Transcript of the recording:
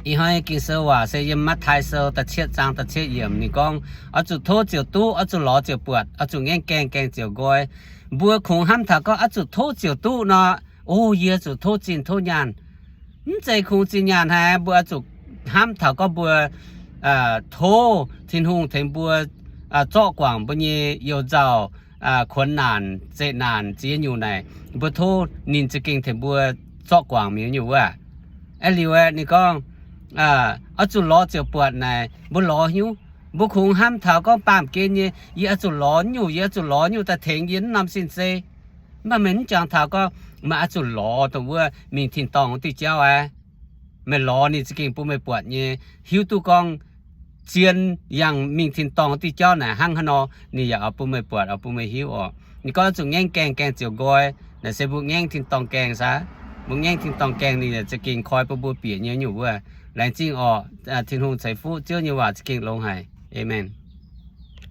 Ih hnoi Ging-Sou waac se yiem Matv^taai Sou da'cietv zaang da'cietv yiemc. Ninh gorngv, oix zuqc tov ziouc duqv, oix zuqc lorz ziouc buatc, oix zuqc ngaengv gaengh, gaengh ziouc nqoi. Mbuo kungx hnamv taux gorngv oix zuqc tov ziouc duqv nor, o, yie zuqc tov zinh tov nyaanh. Mv zeiz kungx zinh nyaanh haic. Mbuo oix zuqc hnamv taux gorngv mbuo tov Tin-Hungh tengx mbuo zorqv guangc mbuo nyei you-nzauh, kuonx naanc, zeqc naanc, ziex nyungc naaic, mbuo tov ninh za'gengh tengx mbuo zorqv guangc mi'aqv nyungc wuov. Aeqv, liuz aeqv, ninh gorngv, oix zuqc lorz ziouc buatc naaic, mbuo lorz nyungc. Mbuo kungx hnamv taux gorngv baamh gen nyei, yie oix zuqc lorz nyungc, yie oix zuqc lorz nyungc daaih tengx yie naaiv norm sin zei. Mv baac meih mv jangx taux gorngv meih oix zuqc lorz dongh wuov mingh tin-dorngh diuh jauv aqv. Meih lorz ninh za'gengh bun meih buatc nyei, hiuv duqv gorngv zien yangh mingh tin-dorngh diuh jauv naaic hnangv haaix nor, ninh yaac oix bun meih buatc, oix bun meih hiuv orqc. Ninh gorngv oix zuqc ngaengv gaengh, gaengh ziouc nqoi. Naaiv se mbuo ngaengv tin-dorngh gaengh saah? Mbuo ngaengv tin-dorngh gaengh, ninh yaac za'gengh koi bun mbuo bieqc nyei nyungc wuov. Laengz zingh orqc. Tin-Hungh ceix fuqv. Ziouv nyei waac za'gengh longx haic. Aamen.